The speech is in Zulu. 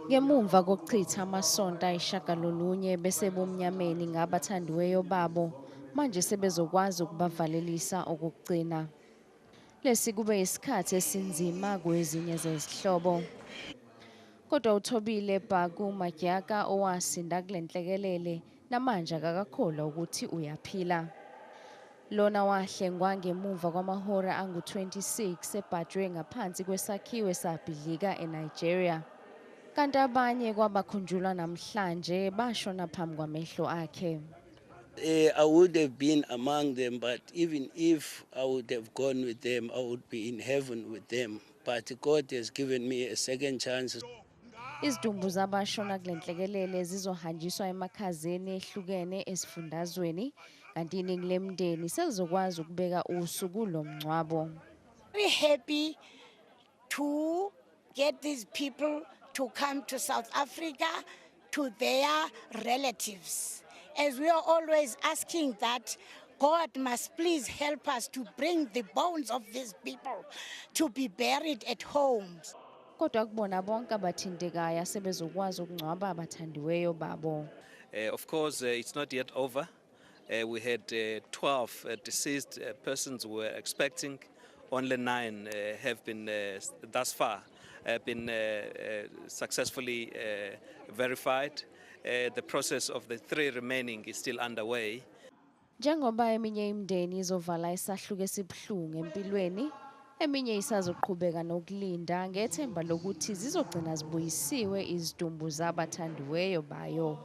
Ngemuva kokuchitha amasonto ayisishiyagalolunye besebumnyameni ngabathandiweyo babo, manje sebezokwazi ukubavalelisa okokugcina. Lesi kube isikhathi esinzima kwezinye zezihlobo. Kodwa uThobile Bhaku Madyaka, owasinda kule nhlekelele, namanje akakakholwa ukuthi uyaphila. Lona wahlengwa ngemuva kwamahora angu-26 ebhajwe ngaphansi kwesakhiwo esabhidlika eNigeria. Kanti abanye kwabakhunjulwa namhlanje bashona phambi kwamehlo akhe. I would have been among them, but even if I would have gone with them, I would be in heaven with them. But God has given me a second chance. Izidumbu zabashona kule nhlekelele zizohanjiswa emakhazeni ehlukene esifundazweni, kanti iningi lemindeni selizokwazi ukubeka usuku lomngcwabo. Very happy to get these people to come to South Africa to their relatives. As we are always asking that God must please help us to bring the bones of these people to be buried at home. Kodwa kubona bonke abathintekayo asebezokwazi ukungcwaba abathandiweyo babo. Of course, it's not yet over. We had 12 deceased persons we were expecting. Only nine have been, thus far, been successfully verified. The process of the three remaining is still underway. Njengoba eminye imindeni izovala isahluko esibuhlungu empilweni, eminye isazoqhubeka nokulinda ngethemba lokuthi zizogcina zibuyisiwe izidumbu zabathandiweyo bayo.